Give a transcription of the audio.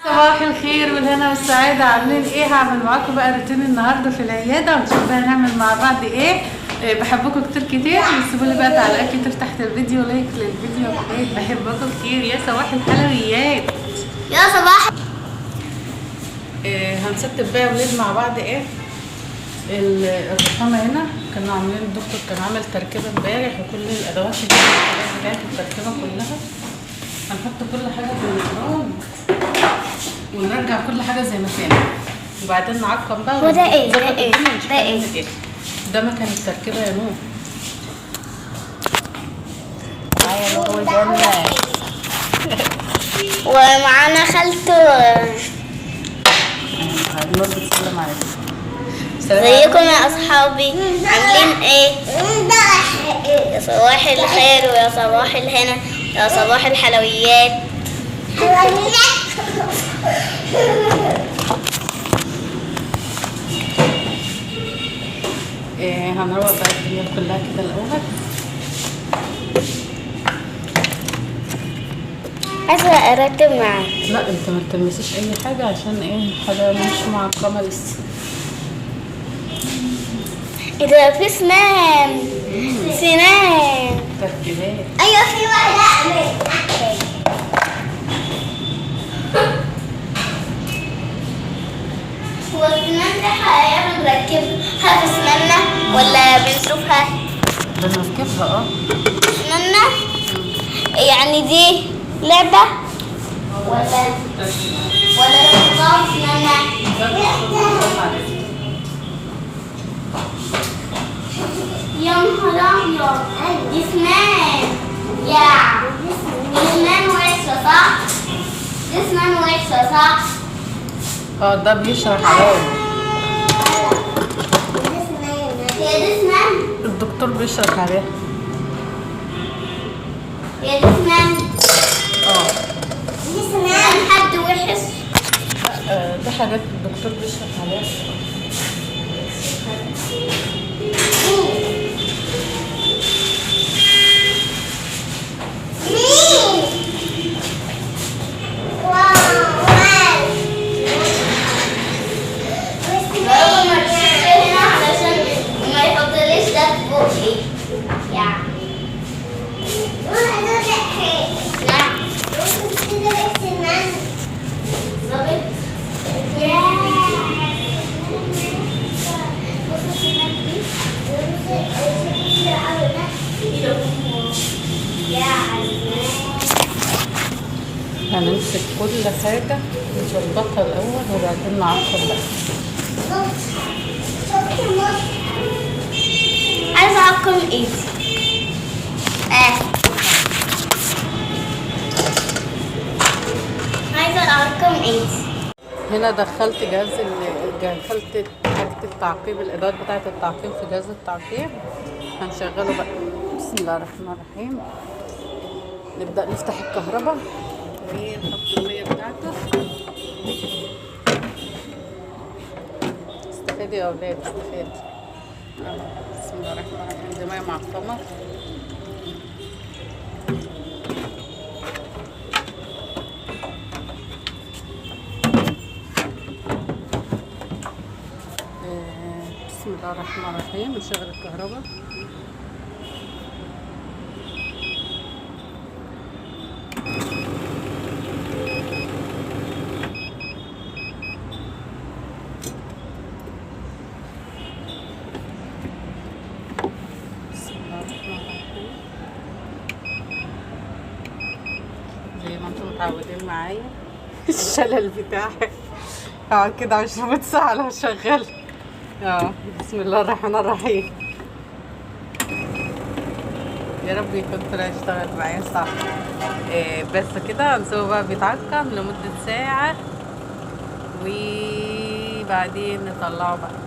صباح الخير والهنا والسعادة. عاملين ايه؟ هعمل معاكم بقى روتين النهارده في العيادة ونشوف بقى نعمل مع بعض ايه. بحبكم كتير كتير. سيبوا لي بقى تعليقات كتير تحت الفيديو، like للفيديو. بحبكم كتير. يا صباح الحلويات، يا صباح. هنستف بقى يا ولاد مع بعض ايه الرخامه. هنا كنا عاملين، الدكتور كان عامل تركيبه امبارح وكل الادوات بتاعت التركيبة كلها. هنحط كل حاجة في الادراج ونرجع كل حاجة زي ما كانت، وبعدين نعقم بقى. هو ده ايه؟ ونظبط ده ايه؟ الدنيا ونشوف ده ايه؟ هنعمل ايه. ده مكان التركيبة يا نور. معايا نور وجنة. ومعانا خالته. نور بتسلم عليكم. سلام. ازيكم يا اصحابي، عاملين ايه؟ يا صباح الخير ويا صباح الهنا، يا صباح الحلويات. إيه، هنروق بقى الدنيا كلها كده الاول. عايزه ارتب معاك. لا انت ما تلمسيش اي حاجة عشان ايه، حاجة مش معقمه لسه. ايه ده؟ في سنان، سنان. تركيبات. ايوه في واحدة. هو السنان دي حقيقة بنركبها في سناننا ولا بنشوفها؟ بنركبها. سناننا يعني دي لعبة ولا بنحطها في سناننا؟ يا نهار أبيض، دي سنان. يا دي سنان وحشة صح؟ دي سنان وحشة صح؟ ده بيشرح عليا. هي دي سنان؟ الدكتور بيشرح عليها. هي دي سنان؟ اه. دي سنان حد وحش؟ لا، ده حاجات الدكتور بيشرح عليها. بابا ما تشيلش هنا علشان ما يحطليش ده في بقي. يعني نعم. ظابط. هنمسك كل حاجة نظبطها الأول وبعدين نعقم بقى. عايزة أعقم ايدي. عايزة أعقم ايدي. هنا دخلت جهاز دخلت حاجة التعقيم، الإدوات بتاعة التعقيم في جهاز التعقيم. هنشغله بقى. بسم الله الرحمن الرحيم. نبدأ نفتح الكهرباء ونحط المية بتاعته. استفادي يا أولاد، استفادي. بسم الله الرحمن الرحيم. دي مية معقمة. بسم الله الرحمن الرحيم. نشغل الكهرباء. بسم الله الرحمن الرحيم. زي ما انتم متعودين معايا الشلل بتاعي اقعد كده 20 ساعة لو شغال. بسم الله الرحمن الرحيم. يا رب يكون طلع يشتغل معايا صح. بس كده هنسيبه بقى بيتعقم لمدة ساعة وبعدين نطلعه بقى.